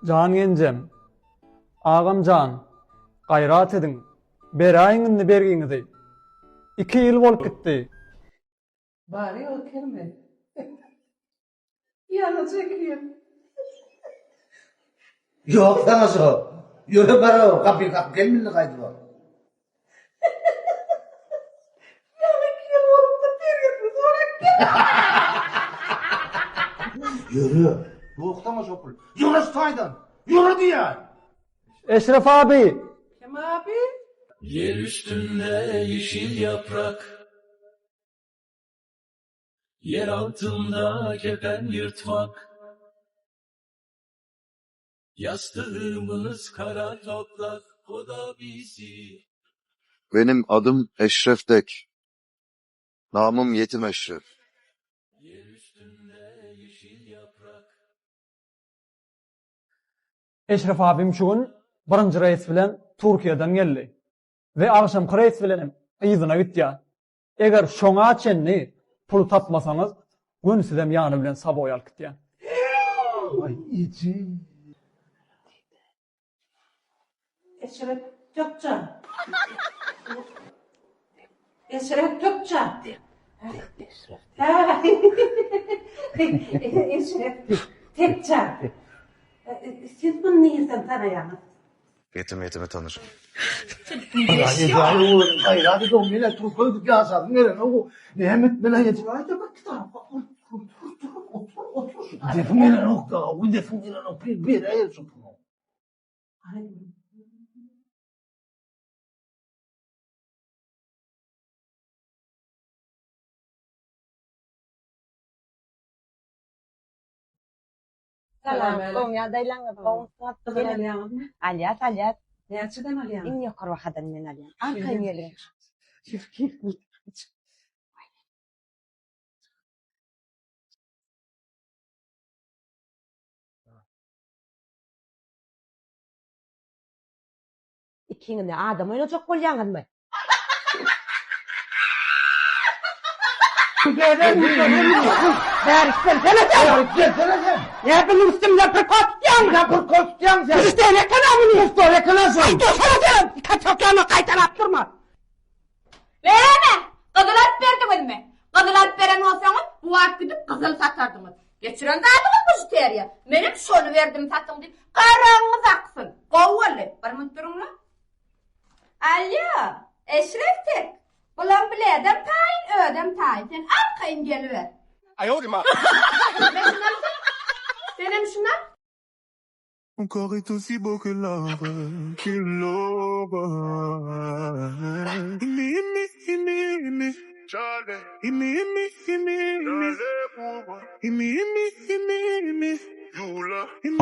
Jan genjem, agam jan, gaýrat ediň, beräýiň indi bergiňizi. Iki ýyl bolup gitdi. Bary ýok ekenmi? Ýaňy çekýän. Ýok saňa şo. Ýöre bar o gapyny kakyp gelme indi gaýdyp. Ýaňy ýyl bolupdyr terbiýesini sorap gel. Ýöre. Ýok saňa şo pul. Ýöre şu taýdan. Ýöre diýýän. Eşref abi! Kim abi? Yer üstünde yeşil yaprak Yer altında kefen yırtmak Yastığımız kara toprak O da bizi Benim adım Eşref Tek. Namım Yetim Eşref. Yer üstünde yeşil yaprak Eşref abim şu gün birinji reýs bilen Türkiýeden geldi we agşamky reýs bilenem yzyna gitýär. Eger şoňa çenli puly tapmasaňyz, göni sizem ýany bilen saboý alyp gitýän. Aý eje. Eşrep Tökjan. Eşrep Tökjan. Eşrep Tekjan. Siz muny nirden tanaýaňyz? Ýetim ýetimi tanyr. Gaýrat ediň menä türke gidip ýaşasym gelenok näme etmeli eje aýda bir kitap otur otur otur otur gidesim gelenok da gidesim gelenok bir beräýer şu puly. Salam, gowy ýagdaýlaryňyz, gowumysyňyz? Gyzyl alýaňyzmy? Alýas, alýas. Näçeden alýaňyz? Iň ýokary bahadan men alýan. Arkaýyn geliň. Ikiňiz ne adam oýnajak bolýaňyzmy? Bärik gelsene sen! Bärik gelsene sen! Näme meniň üstümden prikol tutýaňmy? Sen prikol tutýaň sen! Pistol ekena muny! Pistol ekena sen! Aý dursana sen! Kaçakýamy gaýtalap durma! Näme? Gyzyl alyp berdiňizmi? Gyzyl alyp beren bolsaňyz, bu wagt gidip gyzyl satardyňyz. Geçiren zadyňyz bižuteriýa. Menem şony berdim satyň diýip, garagyňyz aksyn. Gowy boldy. Bir minut duruň-la. Alýo, Eşref tek. Bulaň biledem taýyn, özem taýyn. Sen arkaýyn geliber. Men şuny alsam, senem şuny al. Mon corps est aussi beau que l'or, que l'or. Imi, imi, imi, imi. Imi, imi, imi, imi. Imi, imi, imi, imi. Imi.